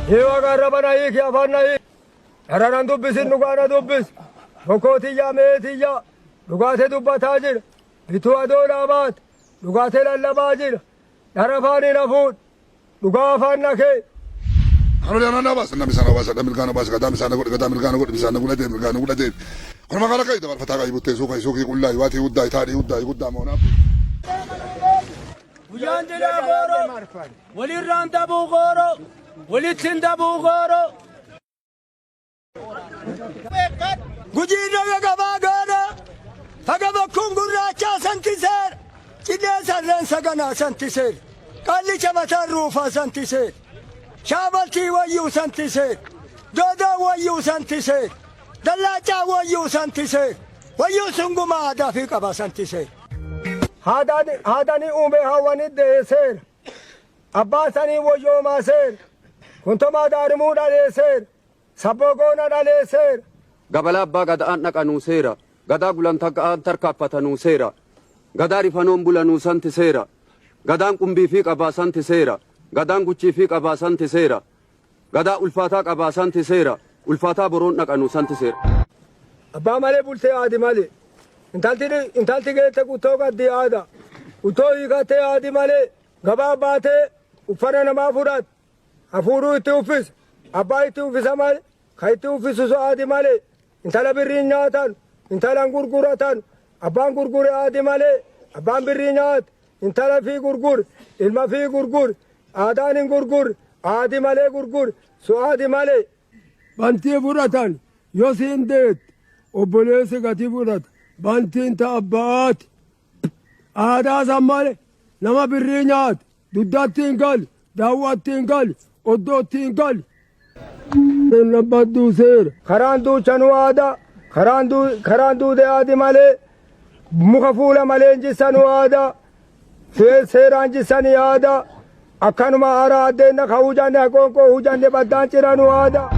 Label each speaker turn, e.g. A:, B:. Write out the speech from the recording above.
A: Yeewaa arraba na hiiki, afaan na hiiki. Dharanan dubbisin, dhugaana dubbis. Bokkoo tiyyaa, meetiyyaa dhugaatee dubbataa jira. Bituu adoolaa baate dhugaatee lallabaa jira. Dhara afaanii na fuudh, dhugaa afaan na kee.
B: Hanolee anaa baasa, namni sana baasa, mirgaana baasa, gadaa misaana godhe, gadaa mirgaana godhe, misaana godhate, mirgaana godhate. Kun magaalaa ka'i dabarfataa ka'i buttee suuqa suuqii qullaa waatii guddaa taadhii guddaa guddaa moonaa.
C: Guyyaan jilaa gooroo, walirraan dabuu gooroo, walitti hin dabuu gooroo.
A: Gujii dhaga gabaa gaara, haga bakkuun gurraachaa santiseer, cidhee sarreen saganaa santiseer, qallicha mataan ruufaa santiseer, shaabaltii wayyuu santiseer, doodoo wayyuu santiseer, dallaachaa wayyuu santiseer, wayyuu sungumaa aadaa fi qaba santiseer. Haadhani uume hawwani deeseer, abbaan sanii wayyoomaa seer, kuntomaa daarimuu dhaleeseer, sabboo goona dhaleeseer.
D: Gabala abbaa gada'aan dhaqanuu seera. Gadaa gulantaa tarkaanfatanuu seera. Gadaa rifanoon bulanuu santi seera. Gadaan qumbii fi qabaa santi seera. Gadaan guchii fi qabaa santi seera. Gadaa ulfaataa qabaa santi seera. Ulfaataa boroon dhaqanuu santi seera.
A: Abbaa malee bultee aadi malee. Intalti geette guttoo gaddi aada. Uttoo hiikattee aadi malee. Gabaa baatee uffata namaa fudhat. Hafuuruu itti uffis. Abbaa itti uffisa malee. Ka itti uffisu so aadi malee. Intala birriin nyaatan. Intalan gurguratan. Abbaan gurgure aadi malee. Abbaan birrii nyaat. Intala fi gurgur. Ilma fi gurgur. Aadaan hin gurgur. Aadi malee gurgur. So aadi malee. Bantii fudhatan yoo siin deet obboleessi gatii fudhata. Bantiin ta abbaati. Aadaa san malee nama birrii nyaate dugdatti hin gali, daawwatti hin gali, oddootti hin gali. Badduu seera. Karaan duuchanuu aadaa, karaan duude aadi malee, muka fuula malee hin jissanuu aadaa, seeraan jissanii aadaa, akkanuma haaraa addeenna ka hujanne qoonqoo hujanne baddaan ciranuu aadaa.